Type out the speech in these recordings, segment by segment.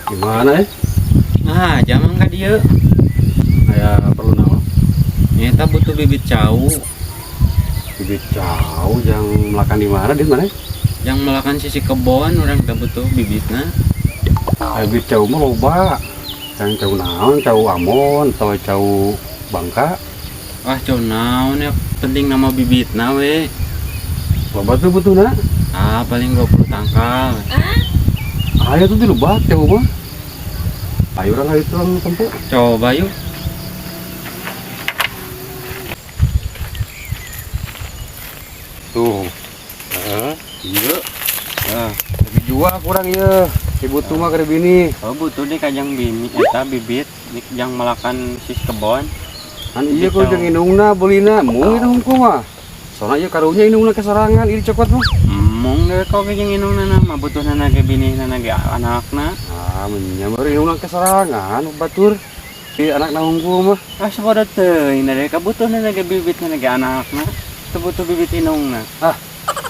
Gimana ya? Nah, jamang ka dieu. Aya perlu naon? Nyata butuh bibit cau. Bibit cau yang melakan di mana di mana? Yang melakan sisi kebon orang teh butuh bibitna. Aya bibit cau mah loba. Yang cau naon? Cau ambon atau cau bangka? Wah, cau naon ya penting nama bibitna we. Loba tuh butuhna. Ah, paling 20 tangkal. Ayo tuh di lebak cau mah. Ayo orang itu orang tempo. Coba yuk. Tuh. Heeh. Iya. Nah, tapi jual kurang ya. Si butuh mah keur bini. Oh, butuh deh kajang bini eta bibit jang melakan sis kebon. Kan iya kok jeung indungna beulina, mung itu hungkul mah. Soalnya ieu karunya indungna kesorangan ieu cokot mah. Mung deui kok jeung indungna mah butuhna ge binihna ge anakna. Ah, menyambar indungna kesorangan batur. Di anakna hungkul mah. Ah, sabodo teuing da kabutuhna ge bibitna ge anakna. Teu butuh bibit indungna. Ah,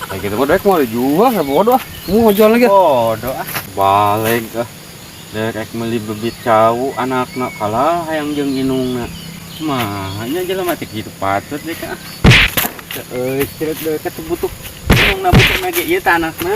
kayak gitu mah dek mau dijual sabodo ah. Mau jual lagi. Bodoh ah. Balik ah. Dek meuli bibit cau anakna kalah hayang jeung indungna. Mah, nya jelema teh kitu patut dek ah. Euy, cerek dek butuh indungna butuhna ge ieu teh anakna.